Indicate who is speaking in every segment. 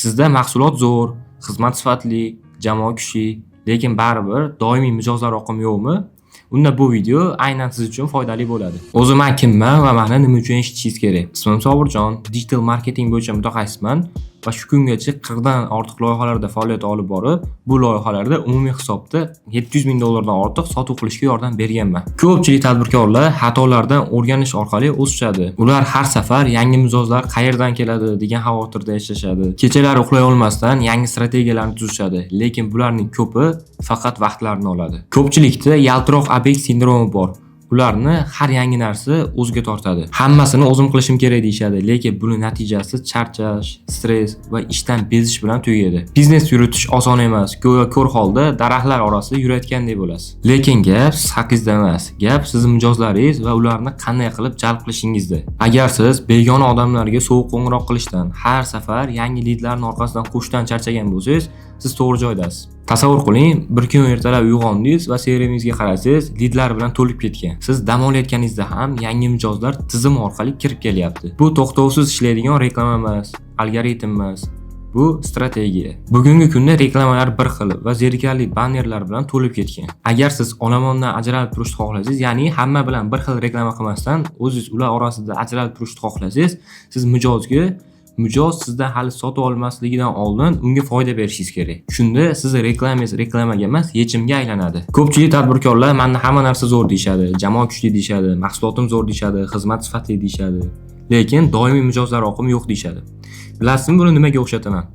Speaker 1: Sizda mahsulot zo'r, xizmat sifatli, jamoa kuchli, lekin baribir doimiy mijozlar oqimi yo'qmi? Unda bu video aynan siz uchun foydali bo'ladi. O'zi men kimman va meni nima uchun eshitishingiz kerak? Ismim Sobirjon, digital marketing bo'yicha mutaxassisman va shu kungacha 40 dan ortiq loyihalarda faoliyat olib borib, bu loyihalarda umumiy hisobda 700 ming dollardan ortiq sotuv qilishga yordam berganman. Ko'pchilik tadbirkorlar xatolardan o'rganish orqali o'sishadi. Ular har safar yangi mijozlar qayerdan keladi degan xavotirda yashashadi. Kechalari uxlay olmasdan yangi strategiyalarni tuzishadi, lekin bularning ko'pi faqat vaqtlarini oladi. Ko'pchilikda yaltiroq obyekt sindromi bor. Ularni har yangi narsa o'ziga tortadi. Hammasini o'zim qilishim kerak deyishadi, lekin buni natijasi charchash, stress va ishdan bezish bilan tugaydi. Biznes yuritish oson emas, go'yo ko'r holda daraxtlar orasida yurayotgandek bo'lasiz. Lekin gap siz haqingizda emas, gap sizni mijozlaringiz va ularni qanday qilib jalb qilishingizda. Agar siz begona odamlarga sovuq qo'ng'iroq qilishdan, har safar yangi lidlarni orqasidan quvishdan charchagan bo'lsangiz, siz to'g'ri joydasiz. Tasavvur qiling, bir kun ertalab uyg'ondingiz va CRMingizga qarasangiz, lidlar bilan to'lib ketgan. Siz dam olayotganingizda ham yangi mijozlar tizim orqali kirib kelyapti. Bu to'xtovsiz ishlaydigan reklama emas, algoritm emas. Bu strategiya. Bugungi kunda reklamalar bir xil va zerikarli bannerlar bilan to'lib ketgan. Agar siz olomondan ajralib turishni xohlasangiz, ya'ni hamma bilan bir xil reklama qilmasdan, o'zingiz ular orasida ajralib turishni xohlasangiz, siz mijoz sizdan hali sotib olmasligidan oldin unga foyda berishingiz kerak. Shunda sizni reklamangiz reklamaga emas, yechimga aylanadi. Ko'pchilik tadbirkorlar menda hamma narsa zo'r deyishadi, jamoa kuchli deyishadi, mahsulotim zo'r deyishadi, xizmat sifatli deyishadi. Lekin doimiy mijozlar oqimi yo'q deyishadi. Bilasizmi, buni nimaga o'xshataman?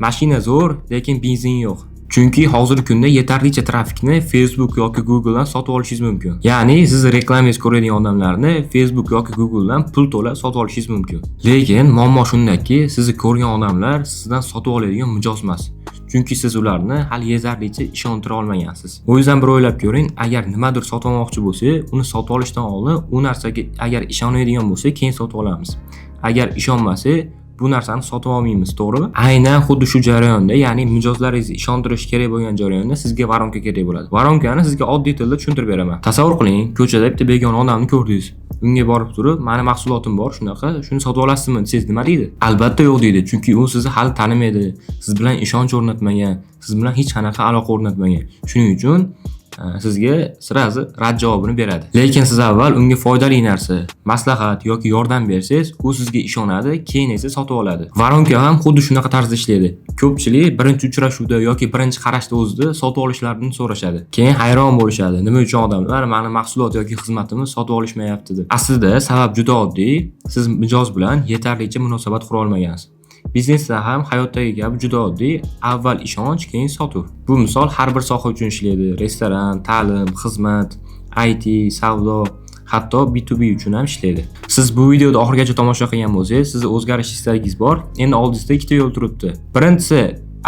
Speaker 1: Mashina zo'r, lekin benzin yo'q. Chunki hozirgi kunda yetarlicha trafikni Facebook yoki Google'dan sotib olishingiz mumkin. Ya'ni siz reklamangiz ko'radigan odamlarni Facebook yoki Google'dan pul to'lab sotib olishingiz mumkin. Lekin muammo shundaki, sizni ko'rgan odamlar sizdan sotib oladigan mijoz emas. Chunki siz ularni hali yetarlicha ishontira olmagansiz. O yüzden bir o'ylab ko'ring, agar nimadir sotib olmoqchi bo'lsak, uni sotib olishdan oldin u narsaga agar ishonadigan bo'lsak, keyin sotib olamiz. Agar ishonmasak, bu narsani sotib olmaymiz, to'g'rimi? Aynan xuddi shu jarayonda, ya'ni mijozlaringizni ishontirish kerak bo'lgan jarayonda sizga воронка kerak bo'ladi. Воронка ni sizga oddiy tilda tushuntirib beraman. Tasavvur qiling, ko'chada bitta begona odamni ko'rdingiz. Unga borib turib, "Mani mahsulotim bor, shunaqa, shuni sotib olasizmi?" desangiz nima deydi? Albatta yo'q deydi, chunki u sizni hali tanimaydi, siz bilan ishonch o'rnatmagan, siz bilan hech qanaqa aloqa o'rnatmagan. Shuning uchun sizga сразу rad javobini beradi. Lekin siz avval unga foydali narsa, maslahat yoki yordam bersangiz, u sizga ishonadi, keyin esa sotib oladi. Воронка ham xuddi shunaqa tarzda ishlaydi. Ko'pchilik birinchi uchrashuvda yoki birinchi qarashda o'zida sotib olishlarini so'rashadi. Keyin hayron bo'lishadi. Nima uchun odamlar mani mahsulot yoki xizmatimni sotib olishmayapti deb. Aslida sabab juda oddiy. Siz mijoz bilan yetarlicha munosabat qura olmagansiz. Biznesda ham hayotdagi kabi juda oddiy. Avval ishonch, keyin sotuv. Bu misol har bir soha uchun ishlaydi. Restoran, ta'lim, xizmat, IT, savdo, hatto B2B uchun ham ishlaydi. Siz bu videoni oxirigacha tomosha qilgan bo'lsangiz, sizni o'zgarish istagingiz bor. Endi oldingizda ikkita yo'l turibdi. Birinchisi,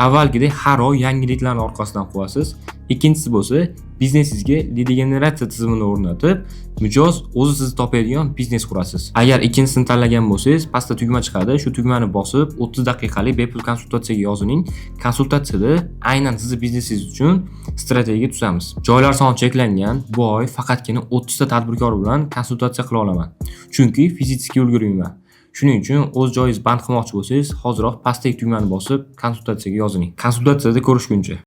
Speaker 1: avvalgidek har oy yangi lidlarni orqasidan quvasiz. Ikkinchisi bo'lsa, biznesingizga lid generatsiya tizimini o'rnatib, mijoz o'zi sizni topadigan biznes qurasiz. Agar ikkinchisini tanlagan bo'lsangiz, pastda tugma chiqadi. Shu tugmani bosib, 30 daqiqalik bepul konsultatsiyaga yoziling. Konsultatsiyada aynan sizni biznesingiz uchun strategiya tuzamiz. Joylar soni cheklangan. Bu oy faqatgina 30 ta tadbirkor bilan konsultatsiya qila olaman. Chunki fizически ulgurmayman. Shuning uchun o'z joyingizni band qilmoqchi bo'lsangiz, hoziroq pastdagi tugmani bosib, konsultatsiyaga yoziling. Konsultatsiyada ko'rishguncha.